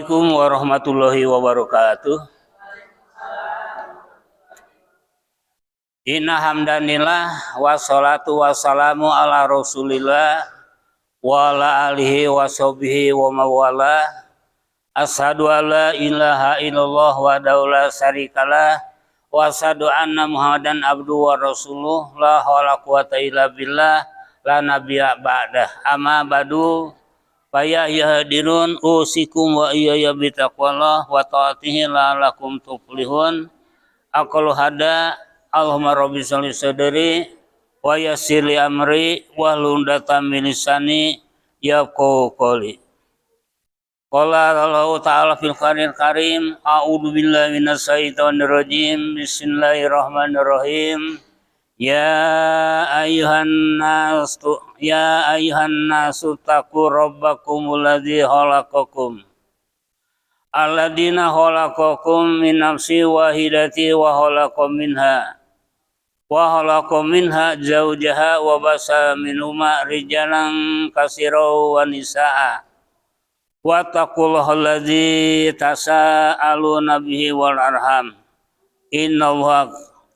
Assalamualaikum warahmatullahi wabarakatuh. Inna hamdanillah wassalatu wassalamu ala Rasulillah wa ala alihi wa sahbihi wa mawala. Asyhadu alla ilaha illallah wa la syarikalah wa asyhadu anna Muhammadan abduhu wa rasuluh, la haula quwata illa billah, la nabiyya ba'dah. Amma ba'du. Faya yahdirun usikum wa iyaya bitaqwallah wa ta'atihi la'alakum tuflihun. Aqlu hada Allahumma rabbi shalli sadri wa yassir li amri wa hlul 'uqdatam min lisani yafqahu qawli. Qala Allah ta'ala fil Qur'anil Karim, a'udzu billahi minasyaitonir rajim, bismillahirrahmanirrahim. Ya ayyuhan nas, ya ayyuhan nasu taqu rabbakumul ladzi khalaqakum, alladzina khalaqakum min nafsin wahidati wa khalaqa minha zawjaha wa basa minhuma rijalan katsiran wa nisaa, wa taqullaha alladzi tasaaluna bihi wal arham,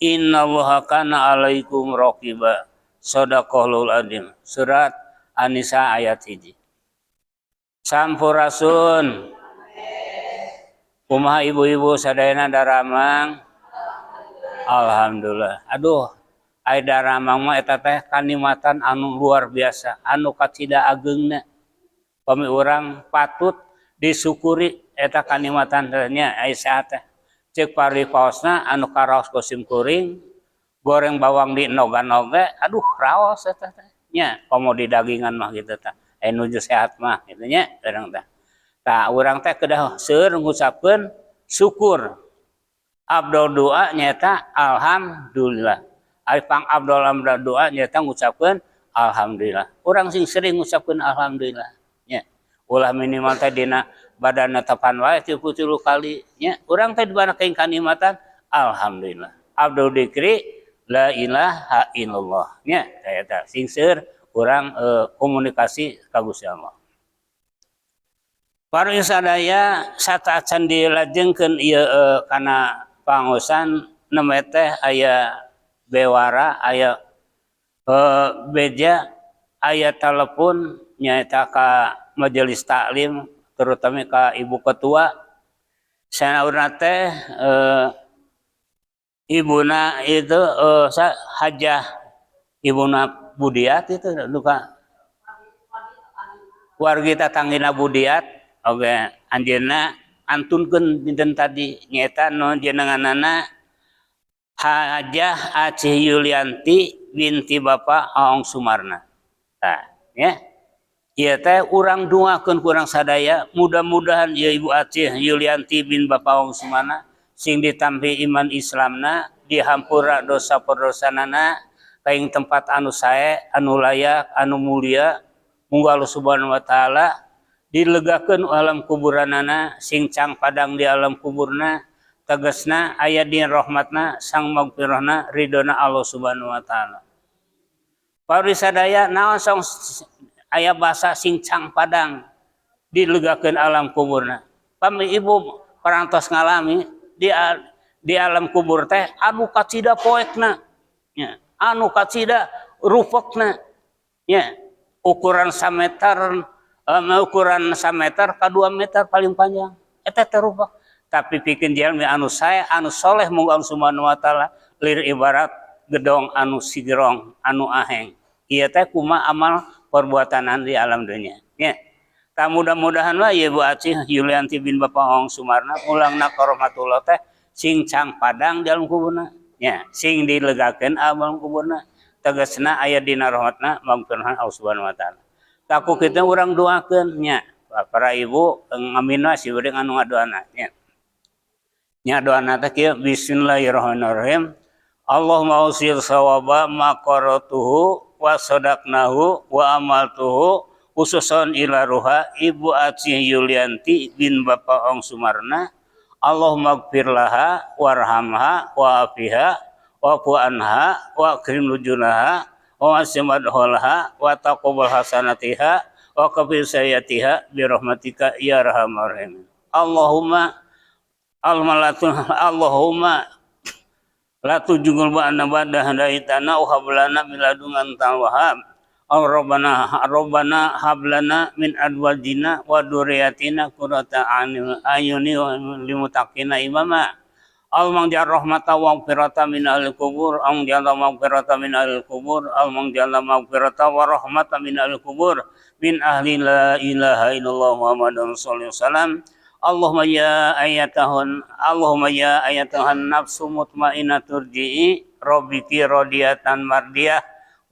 innallaha kana alaikum raqiba. Sadaqallahul azim. Surat An-Nisa ayat 1. Sampurasun. Kumaha ibu-ibu sadayana, daramang? Alhamdulillah. Aduh, ai daramang mah eta teh kanikmatan anu luar biasa, anu kacida ageungna. Pami urang patut disyukuri eta kanikmatan teh nya, ai sehat teh. Cek paripaosna, anu karaos ku sim kuring, goreng bawang di noga-noga, aduh, raos eta teh nya, komo di dagingan mah gitu tah. Aya nuju sehat mah gitu nya urang teh. Tah, urang teh kedah seueur ngucapkeun syukur. Abdul doa nyata alhamdulillah. Ari pang abdul doa nyata ngucapkeun alhamdulillah. Urang sing sering ngucapkeun alhamdulillah nya. Ulah minimal teh dina badan tepan wae 33 kali nya. Urang teh dibana kanikmatan alhamdulillah. Abdul dikri la ilaha illallah nya, eta sing seueur urang komunikasi ka Gusti Allah. Para sadaya, sateuacan dilajengkeun ieu kana pangosan, nembe teh aya bewara, aya beja, aya telepon nyaeta ka majelis taklim, terutama ka ibu ketua. Saurna teh ibuna itu Hajah ibuna Budiat, itu duka wargi tatanggina Budiat oge, anjeunna antunkeun dinten tadi, nyaeta nu jenenganana Hajah Acih Yulianti binti Bapak Aong Sumarna. Tah ya, ieu teh urang doakeun ku urang sadaya, mudah-mudahan ieu Ibu Acih Yulianti bin Bapak Aong Sumarna sing ditampi iman Islamna, dihampura dosa perdosanana, kaing tempat anu sae, anu layak, anu mulia. Munggo Allah Subhanahu wa taala dilegakeun alam kuburanana, sing cang padang di alam kuburna, tegasna aya di rahmatna, sang magfirahna, ridona Allah Subhanahu wa taala. Para sadaya, naon song aya basa sing cang padang dilegakeun alam kuburna? Pami ibu parantos ngalami di alam kubur teh anu kacida poekna nya, anu kacida rupekna nya, ukuran sameter, ukuran sameter ka 2 meter paling panjang eta teh rupek. Tapi pikeun jalmi anu sae, anu soleh, munggo Allah Subhanahu wa taala lir ibarat gedong anu sigerong, anu aheng. Ieu teh kumaha amal perbuatanan di alam dunia nya. Tah, mudah-mudahan lah ya, Bu Acih Yulianti bin Bapak Ong Sumarna mulangna rahmatullah teh sing cang padang di alam kuburna nya, sing dilegakeun alam kuburna, tegasna aya dina rahmatna, magfirah Allah Subhanahu wa taala. Tah, ku kitu urang doakeun nya, para ibu ngamina si beureung anu ngadoana nya. Nya, doana teh kieu: Bismillahirrahmanirrahim. Allahumma ausil sawaba ma qara'tuhu wa sadaqnahu wa amaltuhu, khususan ila ruha Ibu Acih Yulianti bin Bapak Ong Sumarna. Allahumma gfir laha warhamha wa afiha wa anha wa akrim nuzulaha wa wasi' madkhalaha wa taqabbal hasanatiha wa kafir sayyatiha bi rahmatika ya arhamar rahimin. Allahumma Allahumma la tuzigh qulubana ba'da hadaitana wa hab lana min ladunka antal wahhab. Rabbana Rabbana hab lana min azwajina wa dzurriyyatina qurrata a'yuni wa lil muttaqina imama. Allahumma ij'al rahmata wa maghfirata min ahli kubur, Allahumma ij'al maghfirata min ahli kubur, Allahumma ij'al maghfirata wa rahmata min ahli kubur, min ahli la ilaha illallah Muhammadun sallallahu alaihi wasallam. Allahumma ya ayyatuhan Allahumma ya ayyatuhan nafsu mutmainnah turji'i rabbiki radiyatan mardiyah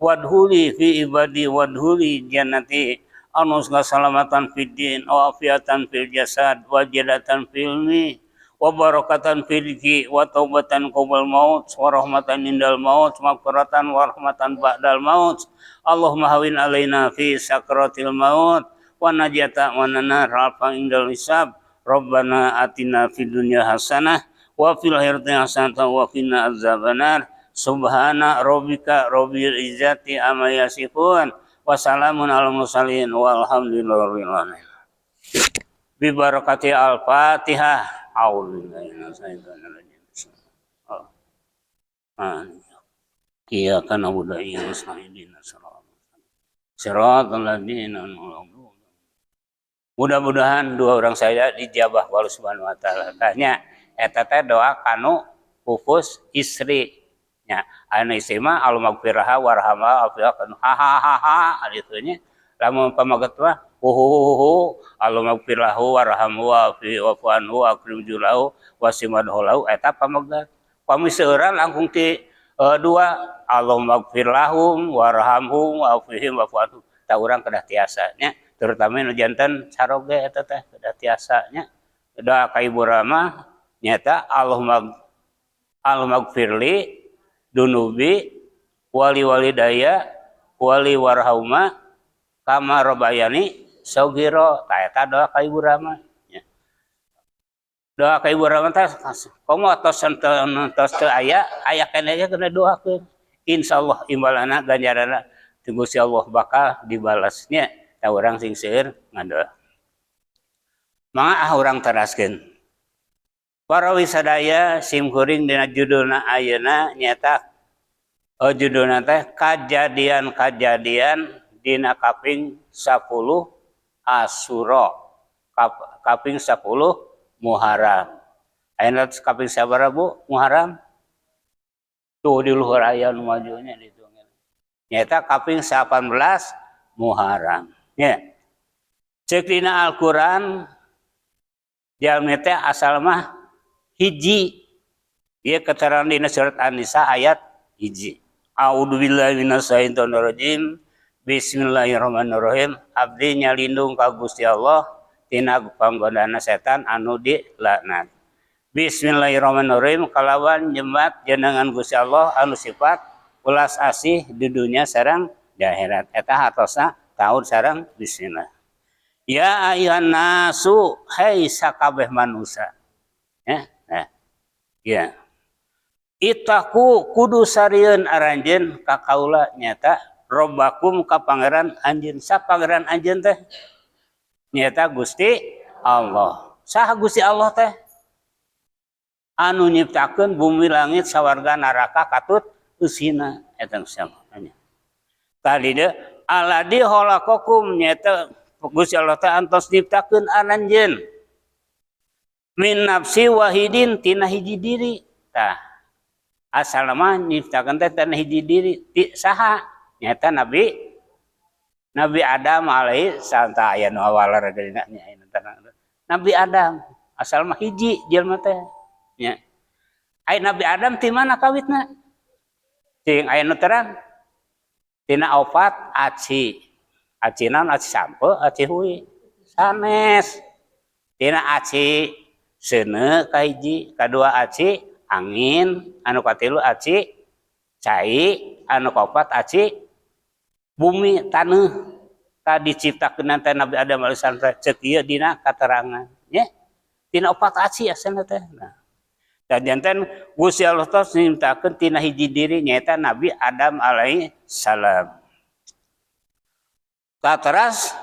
wadkhuli fi ibadi wadkhuli jannati. Anuska salamatan fid din wa afiatan fil jasad wa ziyadatan fil ilmi wa barakatan fil rizqi wa taubatan qabla maut wa rahmatan indal maut, maghfiratan wa rahmatan ba'dal maut. Allahumma hawin alaina fi sakratil maut wa najata wa nanar rafa indal hisab. Rabbana atina fid dunya hasanah wa fil akhirati hasanah wa qina azabannar. Subhana rabbika rabbil izzati amma yasifun wa salamun alal mursalin walhamdulillahi rabbil alamin. Bi barakati al-Fatihah. A'udzu billahi minasyaitonir rajim. Iyyaka na'budu wa iyyaka nasta'in. Siratal ladzina an'amta. Mudah-mudahan dua orang saya dijabah Allah Subhanahu wa taala. Tanya eta teh doa kanu pupus istri nya. Anu istri mah Allahummaghfirlaha warhamha wa'fiha ha ha ha ha ditu nya. Lamun pamaget mah hu hu hu hu, Allahummaghfirlahu warhamhu wa'fi wa'fu anhu akrim julahu wasimadhu eta pamegat. Pami seueuran langkung ti dua Allahummaghfir lahum warhamhum wa'fihim wa'fu anhum. Tah, urang kedah tiasa nya, terutama nu janten caroge eta teh kedah tiasa nya. Doa ka ibu rama nyata Allahumma Allahummaghfirli dzunubi wali walidaya wali warhauma kama robayani sogiro. Tah, eta doa ka ibu rama nya. Doa ka ibu rama teh komo tos tos teu aya, aya keneh ge kena doakeun, insyaallah imbalana ganjaranna ti Gusti Allah bakal dibalasnya. Tah, urang sing seueur ngadoa. Mangga ah, urang teraskeun. Para wisadaya, sim kuring dina judulna ayeuna nyaeta, oh, judulna teh kajadian-kajadian dina kaping 10 Asyura, kaping 10 Muharram. Ayeuna kaping sabaraha, Bu, Muharram? Tuh, di luhur aya nu majunya ditu. Nyaeta kaping 18 Muharram. Nya. Ceuk dina Al-Qur'an jalmi teh asal mah hiji. Ieu keterangan dina surat An-Nisa ayat 1. A'udzubillahi minasyaitonirrajim. Bismillahirrahmanirrahim. Abdi nyalindung ka Gusti Allah tina panggodana setan anu dilaknat. Bismillahirrahmanirrahim, kalawan nyebat jenengan Gusti Allah anu sifat welas asih di dunia sareng di akhirat. Eta hartosna taun sareng bismillah. Ya ayuhan nasu, hei sakabeh manusia. Ya, nah. Ya. Ittaqu, kudu sarieun aranjeun ka kaula nyata robbakum ka pangeran anjeun. Sa pangeran anjeun teh? Nyata Gusti Allah. Saha Gusti Allah teh? Anu nyiptakeun bumi, langit, sawarga, neraka katut eusina, eta samanya. Tadi deh alladzi khalaqakum, nyata Gusti Allah teh antos nyiptakeun aranjeun min nafsi wahidin, tina hiji diri. Tah, asal mah nyiptakeun teh tina hiji diri ti saha? Nyata Nabi Nabi Adam alaihi salam. Tah, aya nu awalar nya. Nabi Adam asal mah hiji jelema teh nya. Aya Nabi Adam ti mana kawitna? Cing, aya nu terang? Tina opat aci. Aci naon? Aci sampe, aci hui? Sanes. Tina aci seuneu kahiji, kadua aci angin, anu katilu aci cai, anu kaopat aci bumi, taneuh. Tadi diciptakeun teh Nabi Adam alaihissalam teh, ceuk ieu dina katerangan nya, tina opat aci asalna teh. Nah, dan janten Gusti Allah tos nyiptakeun tina hiji diri, nyaeta Nabi Adam alaihi salam. Teras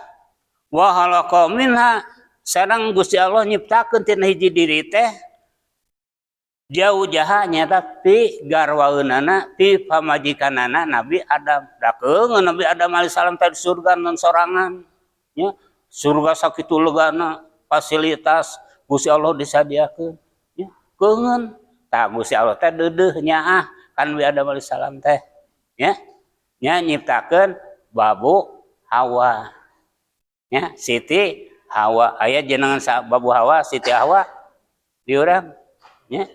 wa khalaqa minha Sareng Gusti Allah nyiptakeun tina hiji diri teh jauh jaha, nyaeta pi garwaeunana, pi pamajikanana Nabi Adam. Da keungeun Nabi Adam alaihissalam teh di surga non sorangan nya. Surga sakitu legana, fasilitas Gusti Allah disadiakeun nya. Keungeun. Tah, Gusti Allah teh deudeuh nyaah kan Nabi Adam alaihissalam teh nya, nya nyiptakeun babu Hawa nya, Siti Hawa. Aya jenengan babu Hawa, Siti Hawa di urang nya.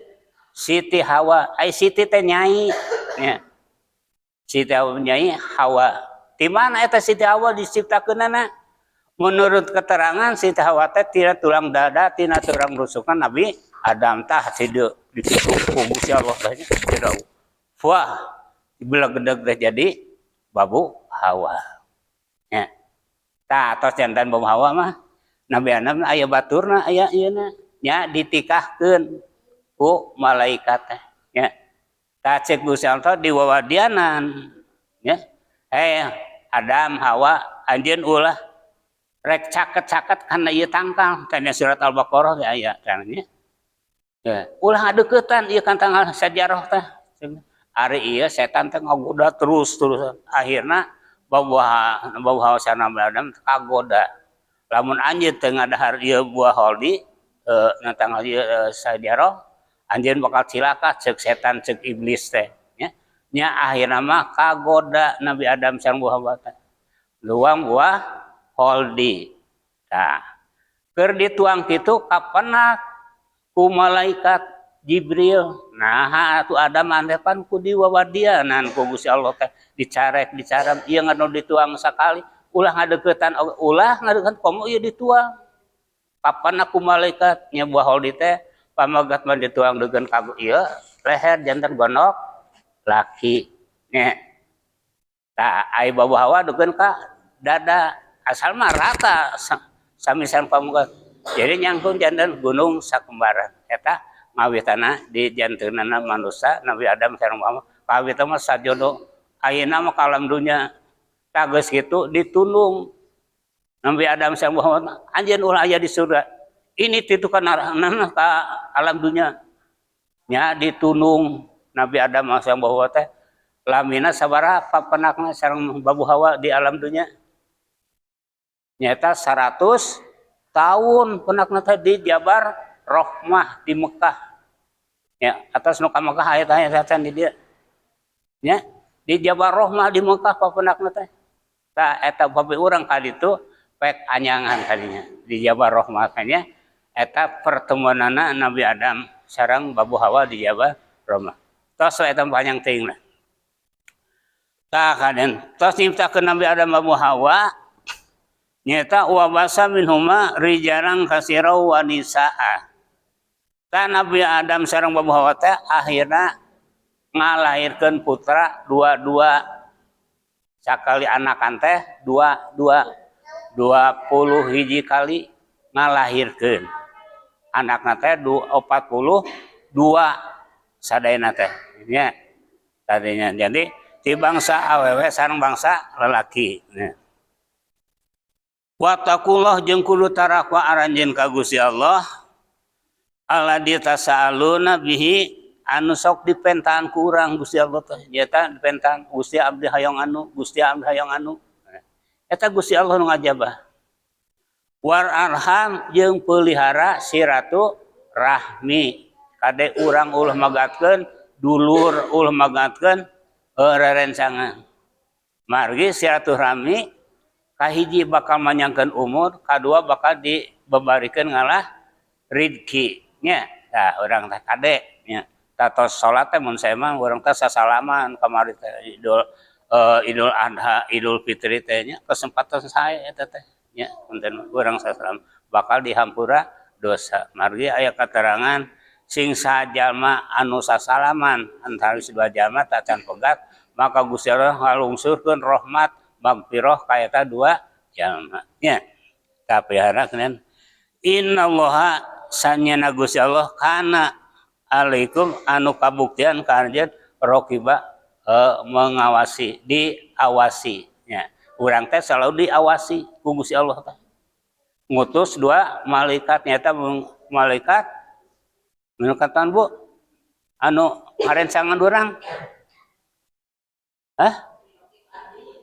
Siti Hawa, ai Siti teh nyai nya. Siti Hawa, nyai Hawa. Di mana eta Siti Hawa diciptakeunana? Menurut keterangan, Siti Hawa teh tina tulang dada, tina tulang rusukan Nabi Adam. Tah, situ ditutup ku Gusti Allah teh nya. Wah, belegedeg teh jadi babu Hawa nya. Tah, atos janten babu Hawa mah Nabi Adam aya baturna, aya ieu nya, ditikahkeun ku malaikat teh nya. Tah, cek Gusti Allah diwawadianan nya, "Eh Adam, Hawa, anjeun ulah rek caket-caket kana ieu tangkal." Tanya surat Al-Baqarah ge aya nya. Ya, ulah ngadeukeutan ieu kan tangkal sajarah teh. Ari ieu setan teh ngagoda terus terus, akhirna babu babu Hawa sareng Nabi Adam kagoda. Lamun anjeun teu ngadahar ieu buah holdi, tangkal ieu sajarah, anjeun bakal cilaka, cek setan, cek iblis teh nya. Nya, akhirna mah kagoda Nabi Adam sareng buah Hawa teh. Luang buah holdi. Tah, keur dituang kitu kapenak ku malaikat Jibril. Nah, atuh Adam andepan ku diwawadianan ku Gusti Allah teh, dicarek dicaram ieu nganu dituang sakali, ulah ngadeuketan, ulah ngadeuketan, komo ieu dituang. Kapenak ku malaikat nya buah holdi teh. Pamagat mah dituang degan ka ieu leher, janten gondok laki nya. Tah, ai babu Hawa dukeun ka dada, asal mah rata sami sareng pamugat. Jadi nyangkung janten gunung sakembaran. Eta ngawitana di jantenana manusia Nabi Adam sareng Hawa. Kawitan mah sajodo ayeuna mah ka alam dunya. Tah, geus kitu ditundung Nabi Adam sareng Hawa, "Anjeun ulah aya di surga, ini titukan ka alam dunya." Nya, ditundung Nabi Adam sareng Hawa teh. Lamina sabaraha papenakna sareng babu Hawa di alam dunya? Nyata 100 tahun penakna teh di Jabal Rohmah di Mekah ya. Atas nu ka Mekah aya teh di dieu nya, di Jabal Rohmah di Mekah papenakna teh. Tah, eta babe urang ka ditu pek anyangan kadinya di Jabal Rohmah nya. Eta pertemuanana Nabi Adam sareng babu Hawa di Jabal Rohmah. Tos eta panjang teuing lah. Tah, kaden tos nyiptakeun Nabi Adam, babu Hawa, nyata wa basa minhuma rijalan katsira wa nisaa. Tah, Nabi Adam sareng babu Hawa teh akhirna ngalahirkeun putra dua-dua, sakali anakan teh dua dua, 21 kali ngalahirkeun anakna teh, 42 sadayana teh nya tadinya. Jadi ti bangsa awewe sareng bangsa lelaki nya. Wattaqullah, jeung kudu tarakwa aranjeun ka Gusti Allah, alladzi tasaaluna bihi, anu sok dipentaan ku urang Gusti Allah teh. Nyaeta dipentaan, "Gusti, abdi hayang anu, Gusti, abdi hayang anu." Eta Gusti Allah nu ngajabah. Wal arham, jeung pelihara silaturahmi. Kade urang ulah magatkeun dulur, ulah magatkeun rerencangan, margi silaturahmi kahiji bakal manjangkeun umur, kadua bakal dibebarikeun ngalah rizki nya. Tah, urang teh kade nya. Tatos salat teh, mun saya mah urang teh sasalaman. Kamari teh Idul Adha, Idul Fitri teh nya, kesempatan saya eta teh nya, punten urang sasalam bakal dihampura dosa, margi aya keterangan sing saha anu sasalaman antara dua jalma tacan pegat, maka Gusti Allah ngalungsurkeun rahmat magfirah ka eta dua jalma nya. Tapi harapna innallaha, sanyana Gusti Allah, kana alaikum, anu kabuktian ka anjeun, rokiba, mengawasi, diawasi nya. Urang teh selalu diawasi ku Gusti Allah teh. Ngutus dua malaikat, nyata malaikat menurut, Bu, anu ngarencangan urang. Hah?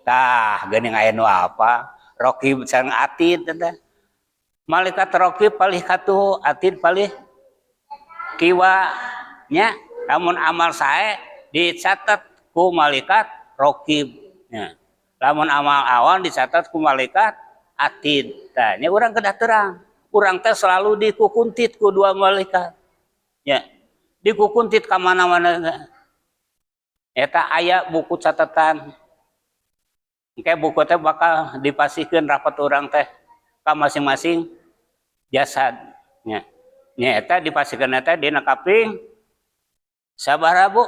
Tah, geuning aya nu apa? Rokib sareng Atid teh. Malaikat Rokib palih katuhu, Atid palih kiwa, nya. Lamun amal sae dicatat ku malaikat Rokib, nya. Lamun amal awon dicatat ku malaikat Atid. Tah, nya urang kedah terang. Urang teh selalu dikukuntit ku dua malaikat. Ya. Dikukuntit ka mana-mana. Eta aya buku catatan. Engke buku teh bakal dipasihkeun rapat urang teh ka masing-masing jasad, nya. Nya eta dipasihkeun eta dina kaping sabaraha, Bu?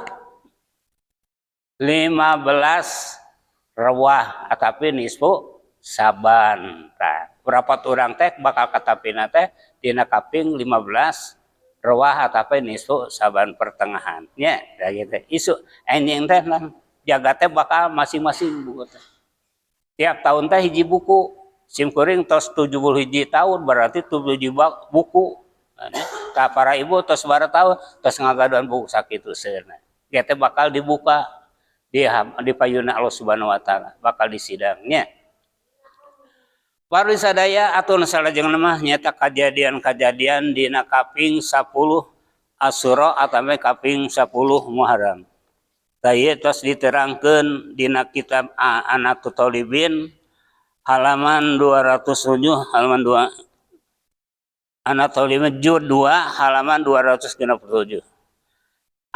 15 rewah ataupun nisfu Syaban. Tah, rapat urang teh bakal katapina teh dina kaping 15 rewah ataupun nisfu Syaban pertengahan. Nya, da gitu. Isu enjing teh jagat teh bakal masing-masing buku teh. Tiap tahun teh hiji buku. Sim kuring tos 70 hiji tahun, berarti 70 hiji buku. Tah, para ibu tos sabaraha tahun tos ngagaduhan buku sakitu seueurna. Ieu teh bakal dibuka di payuna Allah Subhanahu wa Taala, bakal disidangnya. Wargi sadaya atau salajengna mah nyata kejadian-kejadian dina kaping 10 Asyura atau kaping 10 Muharram. Tah, ieu tos diterangkeun dina kitab I'anatut Thalibin halaman 207, halaman 2, I'anatut Thalibin juz 2 halaman 267.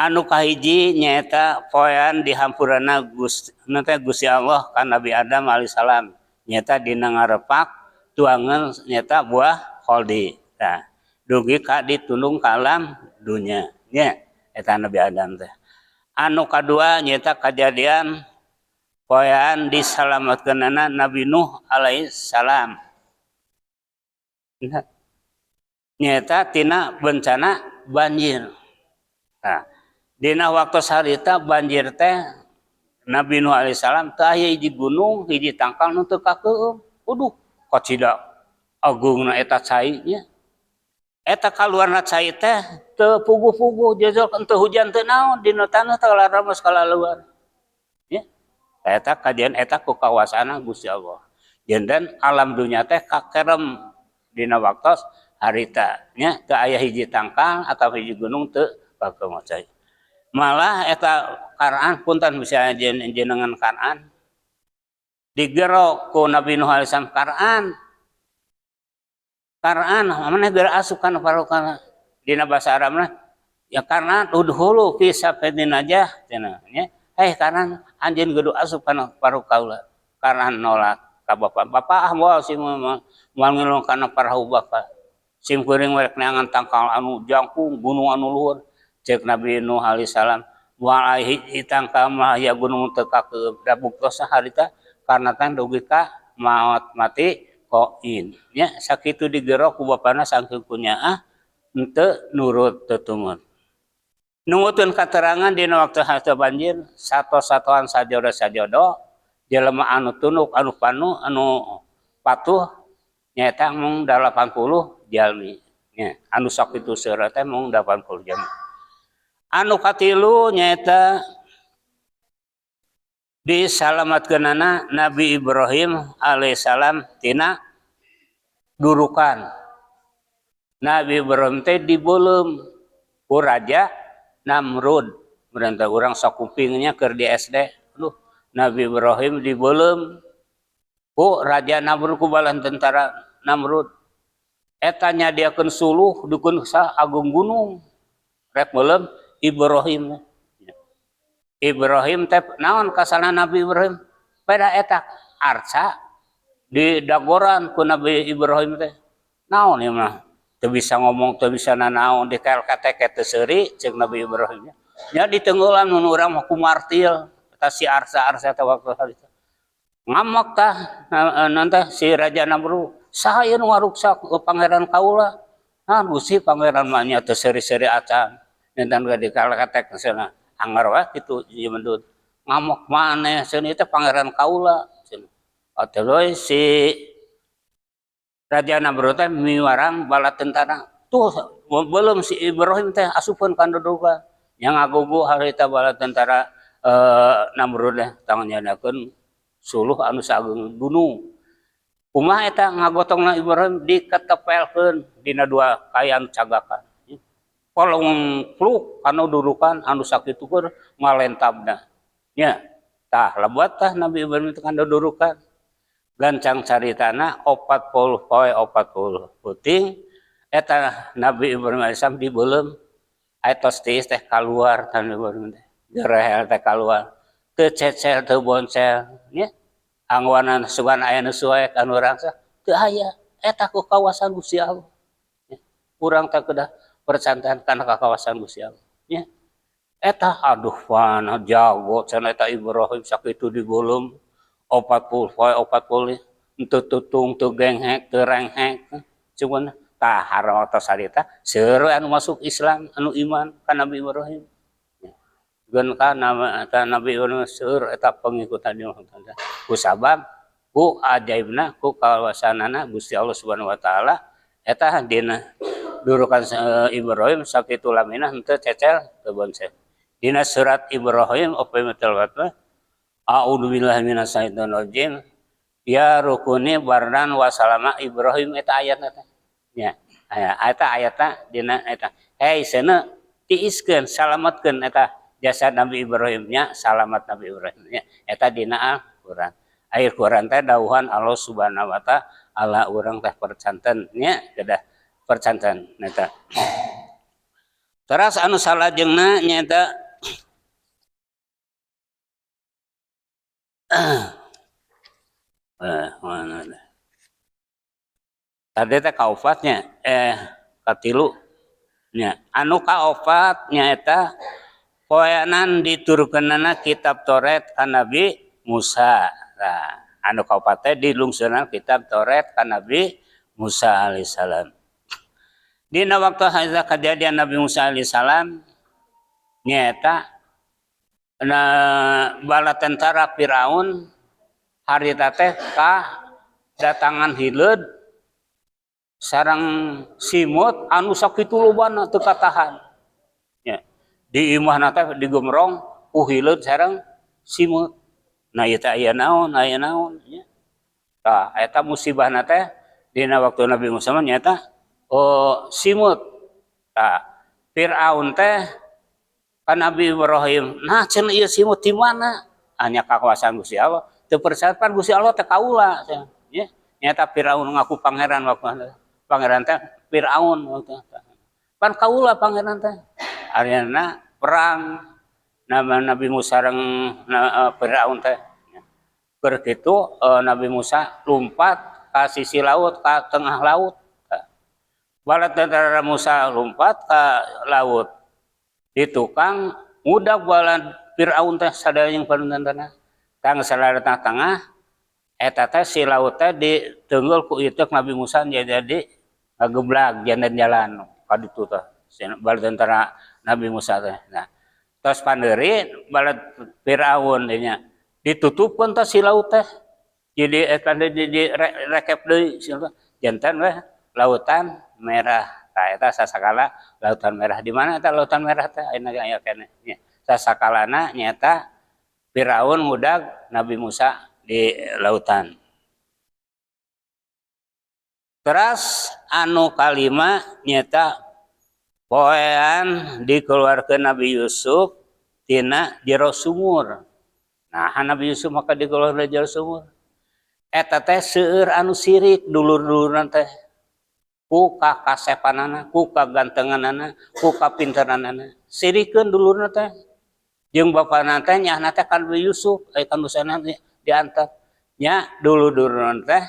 Anu kahiji nyaeta poean dihampurana Gusti, Gusti Allah ka Nabi Adam alaihissalam, nyaeta dina ngarepak tuangan nyaeta buah kholdi. Tah, dugi ka ditundung ka alam dunya, nya eta Nabi Adam teh. Anu kadua nyaeta kejadian poean disalamatkeunana Nabi Nuh alaihi salam. Nyaeta tina bencana banjir. Nah, dina waktu harita banjir teh Nabi Nuh alaihissalam teu aya hiji gunung, hiji tangkal nu teu kakeueum. Waduh, kacida agungna eta cai, nya. Eta kaluarna cai teh teu puguh-puguh, jejol teu hujan teu naon, dina taneuh teh larames kalaluar. Ya. Eta kajian eta ku kawasana Gusti Allah. Janten alam dunya teh kakerem dina waktos harita, nya, teu aya hiji tangkal atau hiji gunung teu kakeueum cai. Malah eta Kan'an, punten bisa jenengan Kan'an digero ku Nabi Nuh alaihissalam, "Kan'an, Kan'an, mana geura asup kana parukana?" Dina bahasa Arabna ya, "Kan'an udkhul fi safinatun najah," cenah, nya. "Hei Kan'an, anjeun kudu asup kana parahu kaula." Kan'an nolak ka bapak, "Bapak, ah, moal sih, moal ngilu kana parahu bapak. Sim kuring rek neangan tangkal anu jangkung, gunung anu luhur." Cek Nabi Nuh alaihissalam, "Moal hiji tangkal mah ya gunung teu kakeueum." Da buktosna harita karena kan dugi ka maot mati koin, nya. Sakitu digero ku bapana, saking kunyaah henteu nurut, teu tumut. Nungutkeun katerangan dina waktu hasil banjir sato-satoan sajodo-sajodo jelema anu tunduk, anu panu, anu patuh nyaeta mung 80 jalmi, nya. Anu sakitu seueur teh mung 80 jalmi. Anu katilu nyaeta disalamatkeunana Nabi Ibrahim alaihissalam tina durukan. Nabi Ibrahim teh dibeuleum ku Raja Namrud. Merintah urang sakupingnya keur di SD. Aduh, Nabi Ibrahim dibeuleum ku Raja Namrud, ku balan tentara Namrud. Eta nyadiakeun suluh dukun sa agung gunung. Rek meuleum Ibrahim. Ibrahim teh naon kasalahan Nabi Ibrahim? Pada eta arca di dagoran ku Nabi Ibrahim teh. Naon ieu mah? Teu bisa ngomong, teu bisa nanaon, dikel-ketek teu seuri, ceuk Nabi Ibrahim. Nya ditenggelam mun urang mah ku martil eta si arca-arca teh waktu harita. Ngamuk tah nanti si Raja Namrud, "Saha ieu nu ngaruksak pangeran kaula?" "Ah, Gusti, pangeran mah nya teu seuri-seuri acan." Janten ge dikel-ketek cenah. Angger we kitu jemendut. Ngamuk maneh cenah, "Ieu teh pangeran kaula," cenah. Atuh si Raja Namrud teh miwarang bala tentara. Tuh belum si Ibrahim teh asupkeun ka dudukan. Yang ngagugu harita bala tentara Namrud teh tang nyanakeun suluh anu saageng gunung. Kumaha eta ngagotongna Ibrahim diketepelkeun dina dua kayan cagakan. Kolong pluk anu dudukan anu sakitu keur ngalentabna. Nya, tah lebet tah Nabi Ibrahim teh kana dudukan. Gancang caritana 40 poe 40 peuting eta Nabi Ibrahim alaihissalam dibeuleum tos tiis teh kaluar tah Nabi Ibrahim teh. Gerehel teh kaluar. Teu cecel teu boncel nya. Angwanan sugan aya nu suek anu rangsa teu aya eta ku kawasan Gusti Allah. Nya. Urang teh kedah percanten kana kakawasan Gusti Allah. Nya. Eta aduh mana jago cenah eta Ibrahim sakitu dibeuleum 40 poe 40 teu tutung teu genghek teu renghek cuman tah hartos harita seueur anu masuk Islam anu iman ka Nabi Ibrahim. Geun ka eta Nabi Ibrahim seueur eta pengikutan ku sabab ku ajaibna ku kawasanana Gusti Allah Subhanahu wa taala eta dina durukan Ibrahim sakitu lamina henteu cecel teu boncel. Dina surat Ibrahim A'udzubillahi minasyaitonirrajim. Ya rukuni bardan wa salama Ibrahim eta ayatna teh. Nya, aya eta ayatna dina eta. Hei seuneu tiiskeun salametkeun eta jasa Nabi Ibrahim nya, salamat Nabi Ibrahim nya. Eta dina Al-Qur'an. Ai Qur'an teh dawuhan Allah Subhanahu wa taala urang teh percanten nya kedah percanten eta. Teras anu salajengna nyaeta mana tadi teh kaofatnya katilu nya anu kaopat nyaeta poeanan diturunkeunana kitab Taurat ka Nabi Musa. Nah, anu kaopat teh dilungsunan kitab Taurat ka Nabi Musa alaihissalam. Dina waktu harita kejadian Nabi Musa alaihissalam nyaeta na bala tentara Firaun harita teh ka datangan hileud sareng simut anu sakitu lobana teu katahan. Nya, di imahna teh digemrong ku hileud sareng simut. Nah ieu teh aya naon nya. Tah eta musibahna teh dina waktu Nabi Musa mah nyaeta simut. Tah Firaun teh ka Nabi Ibrahim, nah cenah ieu simut di mana? Hanya kakuasaan Gusti Allah. Teu percaya pan Gusti Allah teh kaula nya. Nyata Firaun ngaku pangeran waktu pangeran teh Firaun waktu pan kaula pangeran teh. Ayeuna perang nama Nabi Musa sareng Firaun teh. Keur kitu Nabi Musa lompat ka sisi laut ka tengah laut. Bala tentara Musa lompat ka laut. Di tukang ngudag bala Firaun teh sadaya jeung panentana. Tang sadaya tengah-tengah eta teh si laut teh diteunggul ku iteuk Nabi Musa jadi ngageblag jalan jalan ka ditu teh bala tentara Nabi Musa teh. Nah, tos pandeuri bala Firaun nya ditutupkeun teh si laut teh. Jadi eta di rekep deui janten weh lautan merah. Tah eta sasakala lautan merah di mana eta lautan merah teh ayeuna aya keneh nya. Sasakalana nyaeta Firaun ngudag Nabi Musa di lautan. Teras anu kalima nyaeta poean dikeluarkeun Nabi Yusuf tina jero sumur. Nah, Nabi Yusuf maka dikeluarkeun jero sumur. Eta teh seueur anu sirik dulur-dulurna teh. Ku kakasepanana, ku kagantenganana, ku kapinteranana. Sirikeun dulurna teh. Jeung bapana teh nyahna teh ka Nabi Yusuf, aya ka nusana diantar. Nya dulur-dulurna teh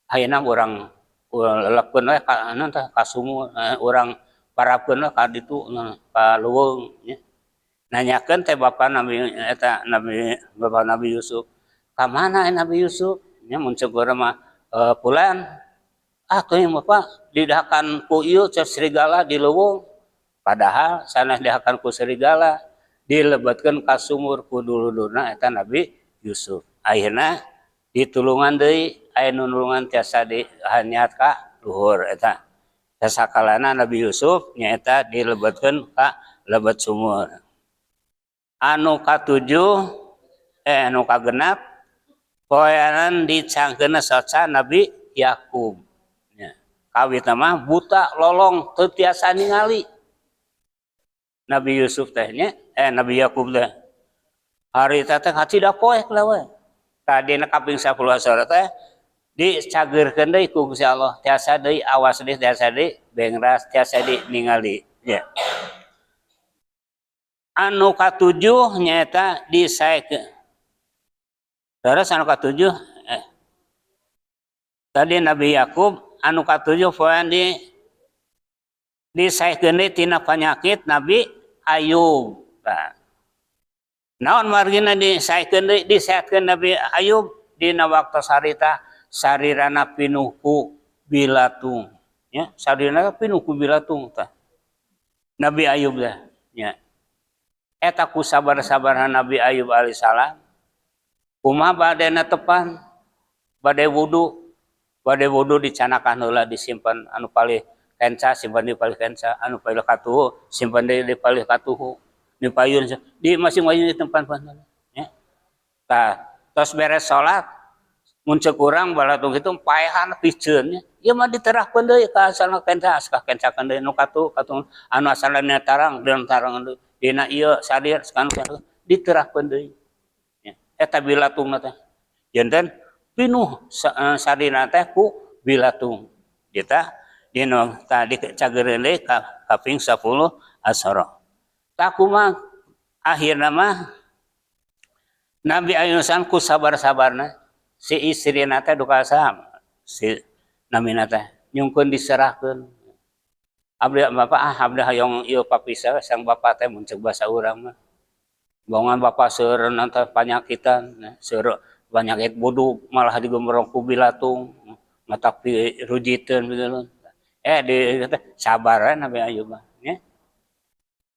ayeuna urang lelekeun we ka anu teh ka sumur, urang parabkeun we ka ditu ka leuweung nya. Nanyakeun teh bapa Nabi eta Nabi bapa Nabi Yusuf, ka mana Nabi Yusuf? Nya mun ceuk urang mah pulan ah teuing bapak didahakan ku ieu serigala di leuweung. Padahal sanes didahakan ku serigala, dilebetkeun ka sumur ku dulur-dulurna eta Nabi Yusuf. Akhirna ditulungan deui aya nu nulungan tiasa dihanyat ka luhur. Eta sasakalana Nabi Yusuf nyaeta dilebetkeun ka lebet sumur. Anu katujuh, anu kagenap, poean dicangkeunna soca Nabi Yakub nya. Kawitna mah buta lolong, teu tiasa ningali Nabi Yusuf teh nya, Nabi Yakub teh harita teh kacida poek lah we. Tadina kaping 10 asara teh dicageurkeun deui ku Gusti Allah, tiasa deui awas deui, tiasa deui bengras, tiasa deui ningali nya. Anu katujuh nyaeta disaekeun. Terus anu katujuh, tadi Nabi Yakub. Anu katujuh, poean disaekeun deui tina penyakit Nabi Ayub. Nah, naon margina disaekeun deui, disehatkeun Nabi Ayub? Dina waktu sarita sarirana pinuh ku bilatung ya, sarirana pinuh ku bilatung tah Nabi Ayub teh nya. Eta ku sabar-sabarna Nabi Ayub alaihissalam, kumaha badena tepan bade wudu, bade wudu dicanakan heula, disimpan anu palih kenca, simpan di palih kenca, anu palih katuhu simpan di palih katuhu, di payun di masing-masing di tempat ya. Tah, tos beres salat, mun ceuk urang balatung kitu paehan piceun nya, ieu mah diterahkeun deui ka asalna kenca, ka kencakeun deui, nu katuhu katuhu, anu asalna tarang dina tarang deui, dina ieu sadir diterahkeun deui nya. Eta bilatungna teh janten pinuh sarina teh ku bilatung. Kita dina tadi cageureun deui ka kaping 10 asara. Tah, kumaha akhirna mah Nabi Ayub ku sabar-sabarna, si istrina teh duka saha si namina teh nyungkeun diserahkeun, "Abdi bapak, ah, abdi hoyong ieu papisah sang bapak teh." Mun ceuk basa urang mah, bongan bapak seueur teh panyakitan, seueur penyakit buduk, malah digombrong ku bilatung, matak pirujiteun gitu. Di sabar Nabi Ayub mah nya.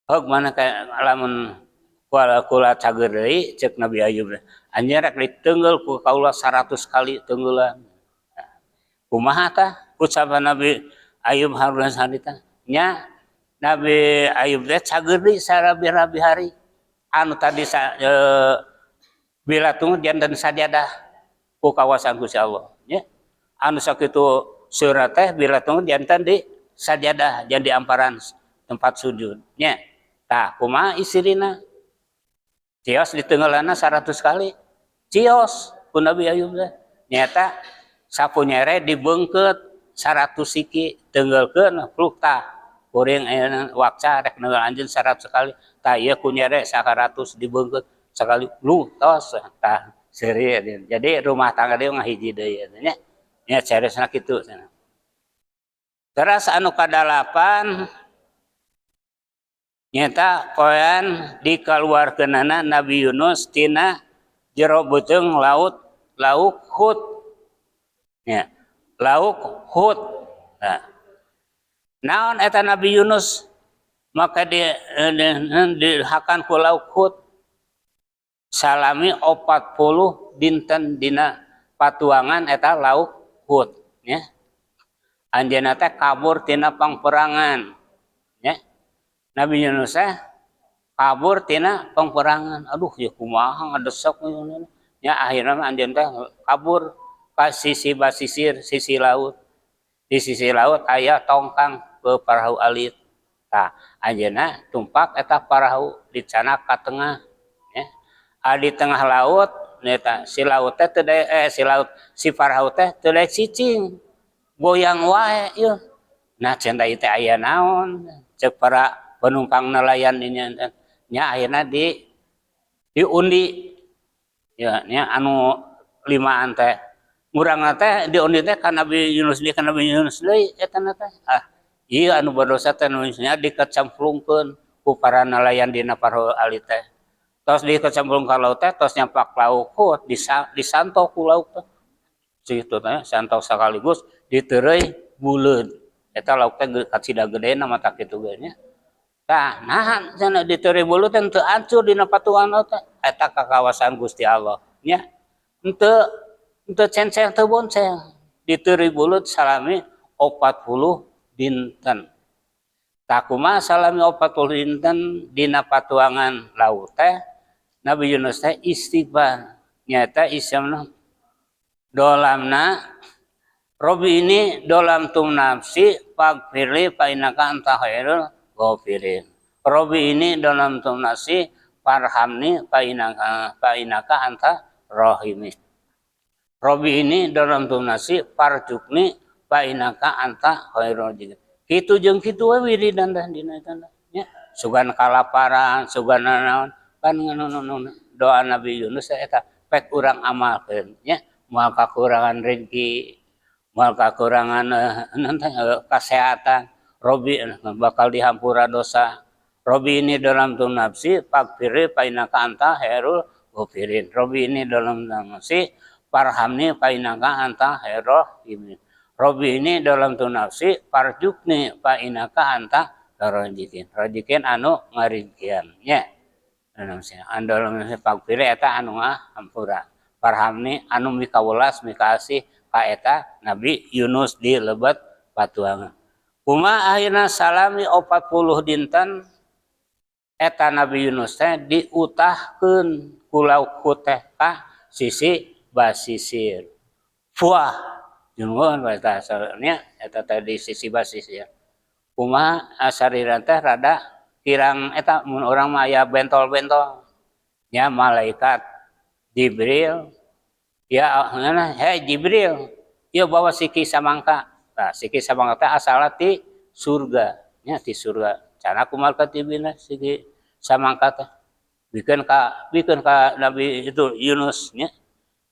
Heug, mana kayak lamun kula cager deui, ceuk Nabi Ayub, anjeun rek diteunggel ku kaula 100 kali teunggelan. Kumaha tah ucapan Nabi Ayub harus harita nya? Nabi Ayub teh cager deui sarabi-rabi hari anu tadi bilatung janten sajadah ku kawasan Gusti Allah nya. Anu sakitu seueur teh bilatung janten di sajadah, jadi amparan tempat sujud nya. Tah, kumaha isirina cios ditenggelanna 100 kali, cios ku Nabi Ayub teh nyata sapu nyere dibeungkeut 100 siki, tenggelkeun pluk. "Tah, kuring ayeuna wakca rek neunggeul anjeun 100 kali. Tah, ieu ku nyere 100 dibeungkeut sakali lu, tos." Tah, seuri jadi rumah tangga dia ngahiji deui nya nya, caresna kitu. Terus anu kadalapan nyata poean dikaluarkeunana Nabi Yunus tina jero beuteung laut, lauk Hut nya, lauk Hut. Nah, naon eta Nabi Yunus maka dihakan ku lauk Hut salami 40 dinten dina patuangan eta lauk Hut nya? Anjeunna teh kabur tina pangperangan nya. Nabi Yunus teh kabur tina pangperangan. Aduh ya, kumaha ngadesek nya. Akhirnya anjeun teh kabur ka sisi basisir, sisi laut. Di sisi laut aya tongkang ke parahu alit. Tah, anjeunna tumpak eta parahu, dicanak ka tengah ya. Di tengah laut neta si laut teh teu, si laut, si parahu teh teu daek cicing, goyang wae ieu. Nah, cenah teh aya naon ceuk para penumpang nelayan ini nya. Akhirnya diundi ya nya, anu limaan teh ngurang teh diundi teh ka Nabi Yunus deui, ka Nabi Yunus deui eta teh. Ah, ieu anu berdosa teh nya. Dikecemplungkeun ku para nelayan dina parahu alit teh. Tos dikecemplung ka laut teh, tos nyampak lauk Hut, disantok ku lauk teh situ teh, santok sekaligus diteureuy buleud eta lauk teh, kacida gedena mata kitu ge nya. Tah, nah, cenah diteureuy buleud teh teu ancur dina patuangan laut teh. Eta kakawasan Gusti Allah nya. Henteu Teu cenceng teu bonceng. Diteuri buleud salami 40 dinten. Tah, kumaha salami 40 dinten dina patuangan laut teh Nabi Yunus teh istighfar? Nyata istighfar dolamna, "Robbi inni dolamtu nafsi faghfirli fa innaka anta khairul ghafirin. Robbi inni dolamtu nafsi farhamni fa innaka anta rahimi. Robbi inni dolamtu nafsi farzuqni fa innaka anta khairul raziqin." Kitu jeung kitu we wiridan dah dina eta nya. Sugan kalaparan, sugan naon kan, doa Nabi Yunus eta pek urang amalkeun nya, moal kakurangan rezeki, moal kakurangan kesehatan, Robbi bakal dihampura dosa. "Robbi inni dolamtu nafsi faghfirli fa innaka anta khairul ghafirin. Robbi inni dolamtu nafsi farhamni fa innaka anta khairur rahimin. Robbi inni dolamtu nafsi farzuqni fa innaka anta razikin." Razikin anu ngarizkian nya. Anu faghfirli eta anu ngahampura. Farhamni anu mikawelas, mikaasih ka eta Nabi Yunus di lebet patuangan. Kumaha akhirna salami 40 dinten eta Nabi Yunus teh diutahkeun ku laut teh ka sisi basisir. Fuah jeung eta nya eta teh di sisi basisir. Kumaha sariran teh rada kirang eta, mun urang mah aya bentol-bentol nya. Malaikat Jibril ya, "Hei Jibril, ieu bawa siki samangka." Nah, siki samangka teh asalna ti surga nya, ti surga. Cenah ku malaikat Jibril siki samangka teh bikeun ka Nabi itu Yunus nya.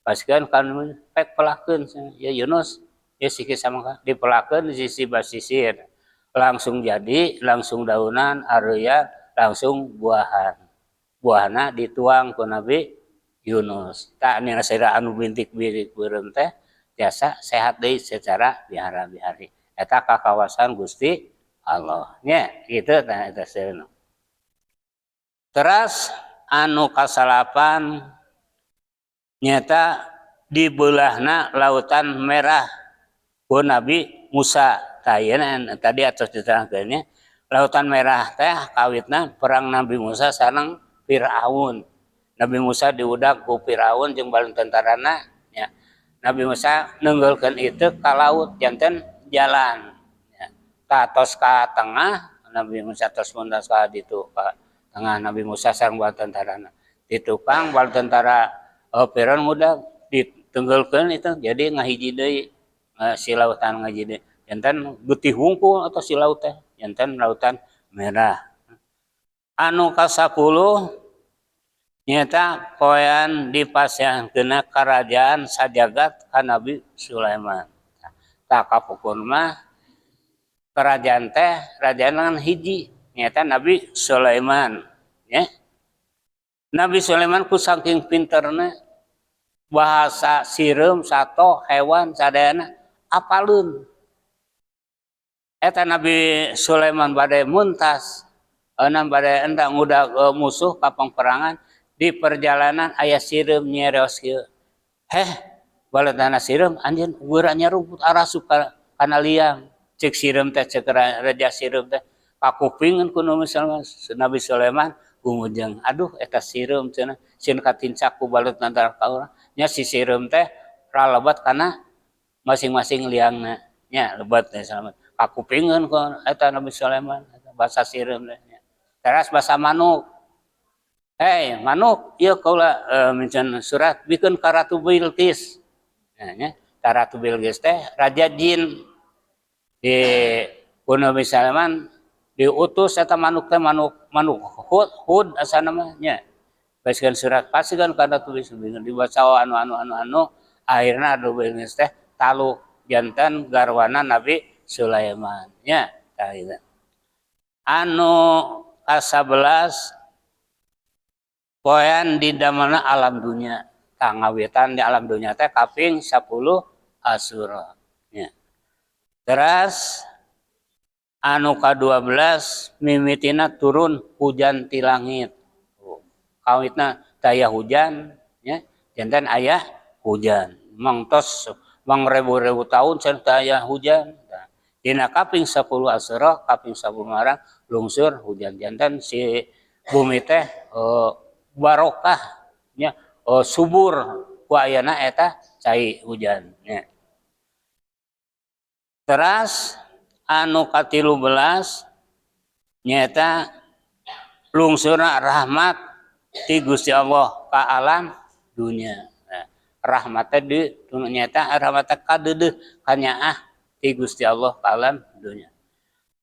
Pasikeun kan pek pelakeun ya Yunus ya siki samangka. Dipelakeun di sisi basisir, langsung jadi, langsung daunan areuya, langsung buahan. Buahna dituang ku Nabi Yunus. Tah, anu anu bintik-bintik beureum teh tiasa sehat deui secara bihara-bihari. Eta kakawasan Gusti Allah nya kitu. Tah, eta. Teras anu kasalapan nyata dibelahna Lautan Merah ku Nabi Musa. Tah, tadi atos diterangkeun nya, Lautan Merah teh kawitna perang Nabi Musa sareng Firaun. Nabi Musa diudag ku Firaun jeung bala tentarana nya. Nabi Musa neunggeulkeun itu ka laut, janten jalan nya. Tah, tos ka tengah Nabi Musa, tos mundas ka ditu ka tengah, Nabi Musa sareng bala tentarana di tukang bala tentara Firaun ngudag, ditenggeulkeun itu jadi ngahiji deui si lautan, ngahiji deui, janten getih wungkul atau si laut teh janten Lautan Merah. Anu ka-10 nyata poean dipasihankeunna karajaan sajagat ka Nabi Sulaiman. Tah, kapukun mah kerajaan teh kerajaan ngan hiji, nyata Nabi Sulaiman ya. Nabi Sulaiman ku saking pinterna, bahasa sireum, sato, hewan sadayana apaleun. Eta Nabi Sulaiman bade muntas, enam bade hendak ngudag musuh ka peperangan, di perjalanan aya sireum nyerios kieu, "Heh, baletana sireum, anjeun geura nyaruput arasup ka kana liang," cek sireum teh, cek raja sireum teh. Kakupingeun ku Nabi Sulaiman gumujeng, "Aduh, eta sireum," cenah, "sieun katincak ku balut tentara ka urang nya." Si sireum teh ralebat kana masing-masing liangna nya, lebat teh selamat. Kakupingeun ku eta Nabi Sulaiman bahasa sireum teh nya. Teras bahasa manuk, "Hei manuk, ieu kaula miceun surat, bikeun ka Ratu Bilqis." Nah, nya ka Ratu Bilqis teh raja jin. Di ku Nabi Sulaiman diutus eta manuk teh, manuk manuk hud hud asana mah nya. Pasikeun surat, pasikeun ka Ratu Bilqis, dibaca anu anu anu anu, akhirna Ratu Bilqis teh taluk, janten garwana Nabi Sulaiman nya. Tah, itu. Anu ka-11, poean di damana alam dunya. Tah, ngawitan di alam dunya teh kaping 10 Asyura nya. Teras anu ka-12, mimitina turun hujan ti langit. Kawitna taya hujan nya, janten aya hujan. Mangtos mangrebu-rebu tahun can aya hujan. Nah, dina kaping 10 Asyura, kaping 10 Muharram lungsur hujan, janten si bumi teh barokah nya, subur ku ayana eta cai hujan nya. Teras anu ka-13 nyaeta lungsurna rahmat ti Gusti Allah ka alam dunya. Nah, rahmat teh di nyaeta rahmat teh kadeudeuh kanyaah ti Gusti Allah ka alam dunya.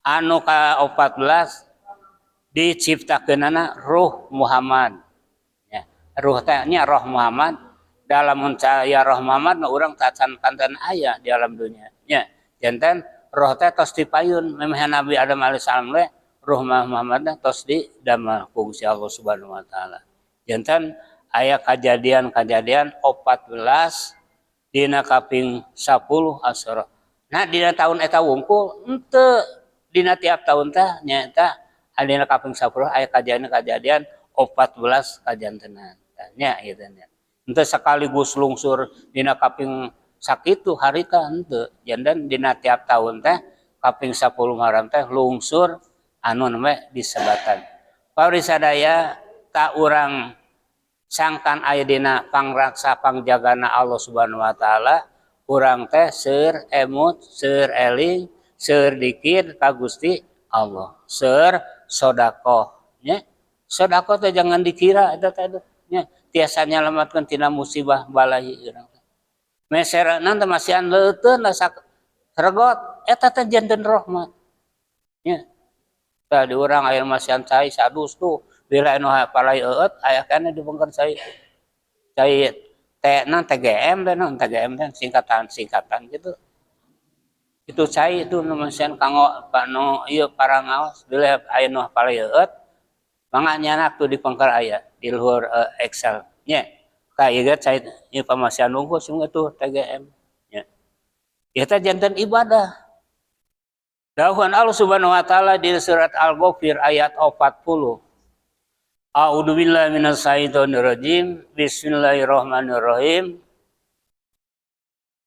Anu ka-14 diciptakeunana ruh Muhammad. Ya, ruh teh nya roh Muhammad, dalam aya roh Muhammad mah urang tacan kanten aya di alam dunya. Nya, janten roh teh tos dipayun memeh Nabi Adam alaihissalam we ruh Muhammad teh tos didamel ku Gusti Allah Subhanahu wa taala. Janten aya kajadian-kajadian 14 dina kaping 10 Asyura. Nah, dina tahun eta wungkul henteu, dina tiap tahun teh nyaeta dina kaping 10 aya kajadian-kajadian 14 kajantenan. Nya gitu nya. Henteu sekaligus lungsur dina kaping sakitu harita, henteu. Janten dina tiap tahun teh kaping 10 Muharram teh lungsur anu namanya disebatan. Pauri sadaya tak urang sangkan aya dina pangraksa pangjagana Allah Subhanahu wa taala, urang teh seur emut, seur eling, seur dikir ka Gusti Allah, seur sodakoh nya. Sodakoh teh jangan dikira eta teh nya tiasa nyalamatkeun tina musibah balai urang teh. Meserna teh masihan leuteun regot eta teh janten rahmat nya. Tadi urang aya masihan cai sadus tuh bila anu palai eueut aya keneh dibengkeun cai. Cai T na TGM teh, naon TGM teh, singkatan-singkatan gitu. Itu cai itu nu masihan kanggo nu ieu parangaos bila aya nu palai eueut mangga nyanak tuh di pengker aya di luhur Excel nya. Ka ieu ge cai ieu pamasihan wungkul sungguh tuh TGM nya. Ieu teh janten ibadah. Dawuhan Allah Subhanahu wa taala di surat Al-Ghafir ayat 40. A'udzubillahi minasyaitonirrajim. Bismillahirrahmanirrahim.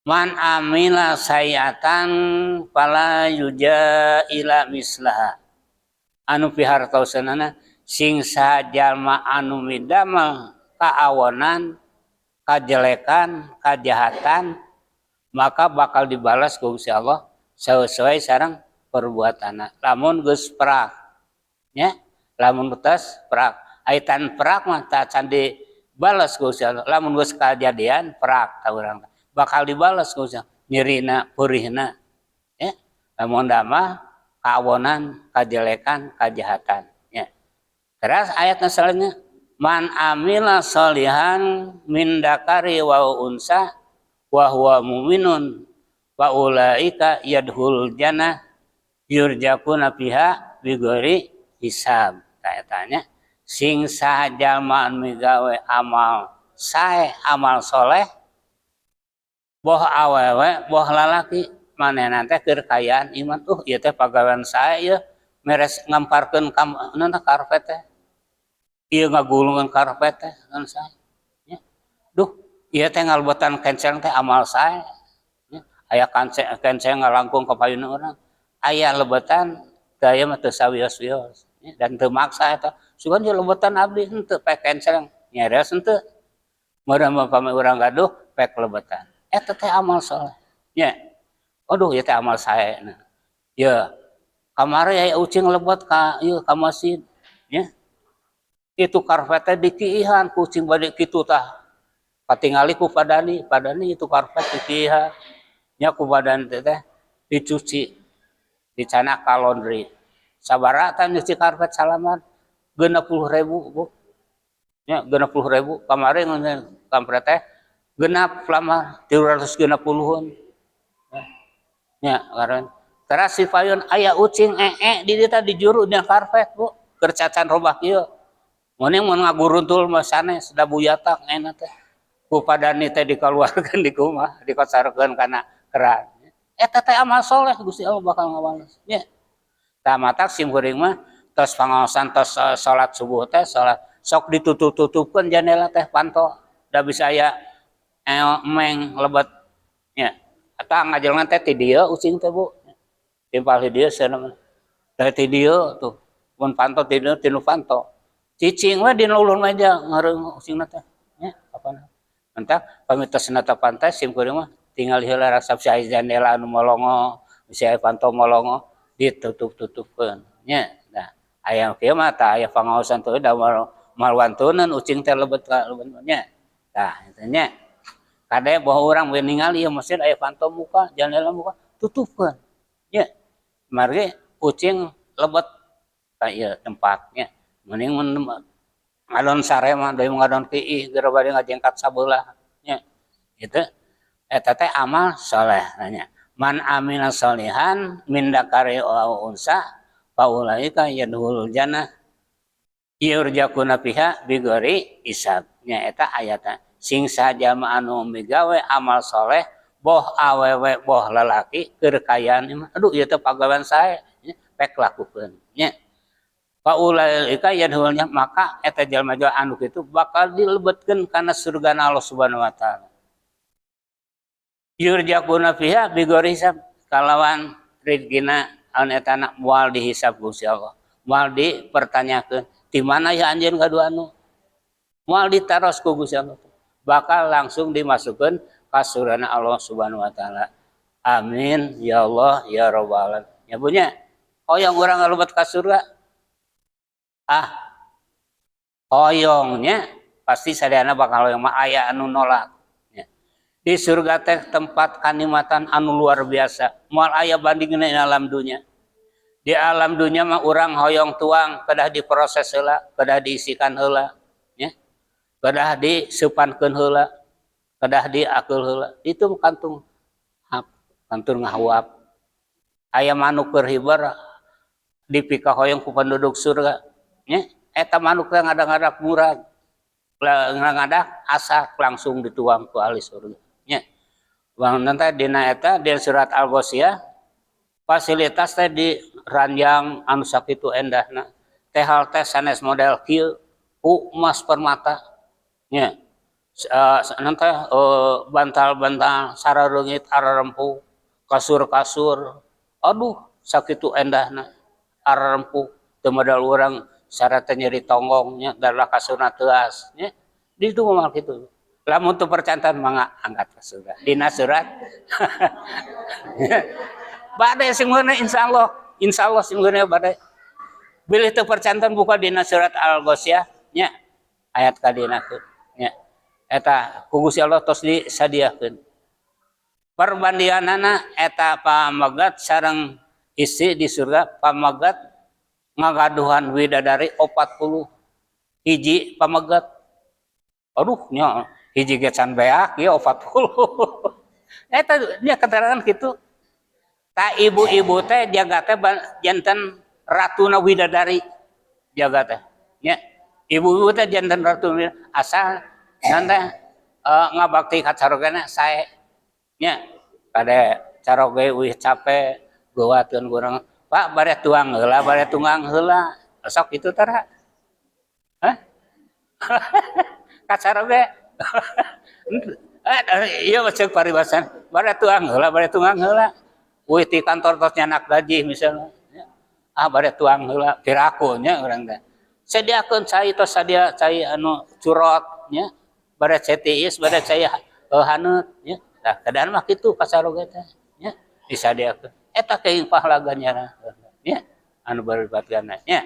Man amila sayiatan fala yujza illa mislaha. Anu pihartosanana sing saha jalma anu midamel kaawonan, kajelekan, kajahatan, maka bakal dibalas ku Gusti Allah sesuai sareng perbuatanna. Lamun geus prak nya, lamun tos prak. Ai tan prak mah tacan dibalas ku Gusti Allah. Lamun geus kajadian prak ta urang bakal dibalas ku Gusti Allah. Nyerina, peurihna ya. Lamun mah kaawonan, kajelekan, kajahatan ya. Terus ayatna selanjutnya, man amila sholihan min dzakari wa unsa wa huwa mu'minun wa ulaika yadkhulul jannah yurzaquna fiha bighairi hisab. Tanya sing saha jalma anu migawe amal sae, amal soleh, boh awewe boh lalaki, manehna teh keur kayaan iman, ieu teh pagawean sae ieu meres ngamparkeun naon karpet teh, ieu ngagulungan karpet teh kan sae nya. Duh, ieu teh ngalebetan kenceng teh amal sae nya. Aya kenceng ngalangkung ka payuna urang aya lebetan teu aya mah teu sawios-wios nya, dan teu maksa eta sugan ieu lebetan abdi henteu pek kenceng nyeres henteu meureun pami urang gaduh pek lebetan eta teh amal soleh nya. Aduh, ieu teh amal sae. Nah, ye kamari aya ucing lebet ka ieu ka masjid nya, itu karpet teh dikiihan kucing bade kitu tah katingali ku padani padani itu karpet dikiihan nya, ku padani teh dicuci dicanak ka laundry. Sabaraha tah nyuci karpet salaman? 60.000, Bu nya, 60.000. Kamari kampret teh genap lamar 360-an nya karena. Teras si payun aya ucing ee di dieu di juru dina karpet, Bu, keur cacan robah kieu. Mun mun ngaguruntul mah sanes da buyatak enak teh. Ku padani teh dikaluarkeun di kumaha dikosarkeun kana keran. Eta teh amal soleh, Gusti Allah bakal ngawales nya. Tah, matak sim kuring mah tos pangaosan tos salat subuh teh salat sok ditutup-tutupkeun jandela teh, panto da bisa aya. Emeng lebet nya. Eta ngajeleng teh ti dieu ucing teh, Bu. Timpal di dieu cenah. Teh ti dieu tuh. Mun panto ti dieu ti nu panto. Cicing we dina uluh meja ngareung ucingna teh. Nya apana. Entak pami tos nata pantai sim kuring mah tinggal heula rasap si aya jandela anu molongo, si aya panto molongo ditutup-tutupkeun nya. Nah, aya kieu mah tah aya pangaosan teh da moal wantuneun ucing teh lebet ka lebet nya. Tah eta nya. Kade bahwa urang we ningali ieu masjid aya panto muka, jandela muka, tutupkeun nya. Margi ucing lebet ka ieu tempatnya. Mending mun ngadon sare mah deui ngadon kiih geura bade ngajengkat sabelah nya. Gitu. Eta teh amal soleh nya. Man amila solihan min dzakari aw unsa faulaika yadkhulul jannah yurzaquna fiha bighairi hisab. Nya eta ayatna. Sing saha anu migawe amal soleh boh awewe boh lalaki keur kaayaan mah aduh ieu teh pagawean sae nya pek lakukeun nya. Faulaika yadkhulnya maka eta jalma-jalma anu kitu bakal dilebetkeun kana surga Allah Subhanahu wa taala. Yurzaquna fiha bighairi hisab kalawan rezekina anu etana moal dihisab ku Gusti Allah. Moal dipertanyakeun di mana ya anjeun gaduh anu. Moal ditaros ku Gusti Allah. Bakal langsung dimasukkeun ka surgana Allah Subhanahu wa taala. Amin ya Allah ya rabbal alamin. Ya punya hoyong urang ngalebet ka surga. Ah, hoyongnya pasti sadayana bakal hoyong mah aya anu nolak. Ya. Di surga teh tempat kanikmatan anu luar biasa. Moal aya bandingna di alam dunia. Di alam dunia mah urang hoyong tuang kedah diproses heula, kedah diisikan heula, ya. Kedah diseupankeun heula, kedah diakeul heula. Itu kantung hap, kantun ngahuap. Aya manuk keur hiber dipikahoyong ku penduduk surga. Nya, eta manuk teh ngadak-ngadak murag. Ngadak asak langsung dituang ku ahli surga. Nya. Bang nanti dina eta di surat Al-Ghasyiyah fasilitas teh di ranjang anu sakitu endahna. Tehal teh sanes model kieu ku emas permata. Nya. Nanti bantal-bantal sarareungit ararempu, kasur-kasur. Aduh, sakitu endahna. Ararempu teu modal urang syaratnya nyeri tonggong nya dalah kasurna teuas nya. Di itu mah kitu. Lamun teu percanten mangga angkat ka surga. Dina surat bade sing meunang insyaallah, insyaallah sing meunang bade. Bilih teu percanten buka dina surat Al-Ghasyiyah nya ayat kadina teu nya. Eta ku Gusti Allah tos disadiakeun. Perbandinganana eta pamegat sareng istri di surga, pamegat ngagaduhan widadari 40 hiji pamegat. Aduh nya hiji ge can beak ieu 40. Eta nya keterangan kitu. Ta ibu-ibu teh jaga teh janten ratuna widadari jaga teh nya. Ibu-ibu teh janten ratu asal nanti ngabakti ka carogena sae nya. Kade caroge uih capek geuwatkeun kurang Pak bare tuang heula, bare tunggang heula. Sok kitu tara. Hah? Ka caroge. Iya ceuk paribasan. Bare tuang heula, bare tunggang heula. Uih ti kantor tos nyanak gaji misalnya. Ah bare tuang heula, piraku nya urang teh. Sediakeun cai tos sadia cai anu curot nya. Bare cai tiis, bare cai haneut nya. Tah keadaan mah kitu ka caroge teh nya disadiakeun. Eta keuing pahala ganjaran nya anu berlipat ganda nya.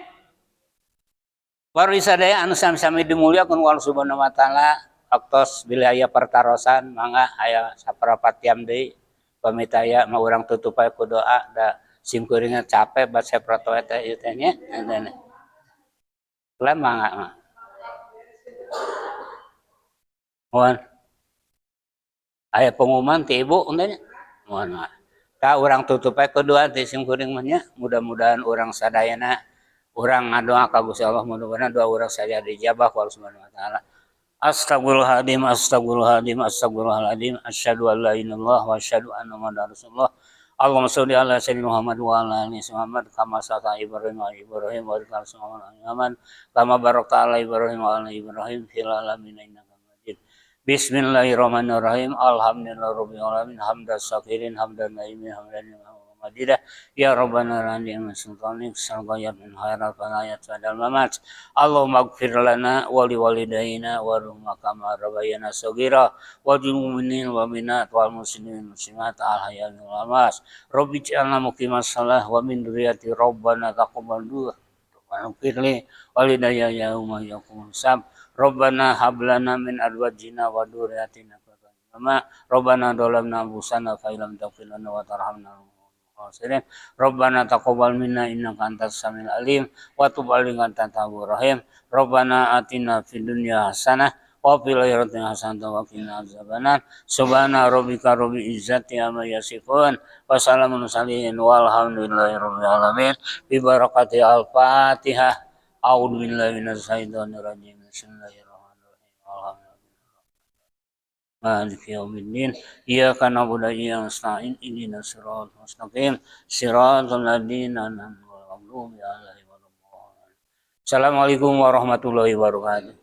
Para sadaya anu sami-sami dimuliakeun ku Allah Subhanahu wa taala, waktos bilih aya pertarosan mangga aya saparapat jam deui. Pamit aya mah urang tutup aya ku doa da sim kuringna capek baca proto eta ieu teh nya. Lah mangga mah. Mohon. Aya pengumuman ti ibu nya. Mohon maaf. Tah urang tutup aya ku doa ti sim kuring mah nya. Mudah-mudahan urang sadayana urang ngadoa ka Gusti Allah, mudah-mudahan doa urang sadaya diijabah ku Allah Subhanahu wa taala. Astagfirullahaladzim, astagfirullahaladzim, astagfirullahaladzim, asyhadu an la ilaha illallah wa asyhadu anna Muhammadar Rasulullah. Allahumma sholli ala sayyidina Muhammad wa ala ali Muhammad kama shallaita Ibrahim wa Ibrahim wa ala Muhammad kama barakta ala Ibrahim wa ala Ibrahim fil alamin innaka Majid. Bismillahirrahmanirrahim. Alhamdulillahirabbil alamin hamdan syakirin hamdan naimin hamdan majidah. Ya Rabbana lana min sultanik sargayat min khairat falayat fadal mamat. Allahumma ighfir lana wa liwalidayna wa kama rabbayana shaghira wa lil mu'minin wal mu'minat wal muslimin muslimat al hayya wal amwat. Rabbi ij'alna muqimas shalah wa min dzurriyyati rabbana taqabbal du'a wa ighfir li walidayya yauma yaqumul hisab. Rabbana hab lana min azwajina wa dzurriyyatina qurrata a'yun. Rabbana dzalamna anfusana fa illam taghfir lana wa tarhamna khasirin. Rabbana taqabbal minna innaka antas samiul alim wa tub alaina antat tawwabur rahim. Rabbana atina fid dunya hasanah wa fil akhirati hasanah wa qina azabannar. Subhana rabbika rabbil izzati amma yasifun wa salamun mursalin walhamdulillahi rabbil alamin. Bi barakati al-Fatihah. A'udzu billahi minasyaitonir rajim. Bismillahirrahmanirrahim. Alhamdulillah. Maliki yaumiddin. Iyyaka na'budu wa iyyaka nasta'in. Ihdinas siratal mustaqim. Siratal ladzina an'amta 'alaihim ghairil maghdubi 'alaihim waladdallin. Assalamualaikum warahmatullahi wabarakatuh.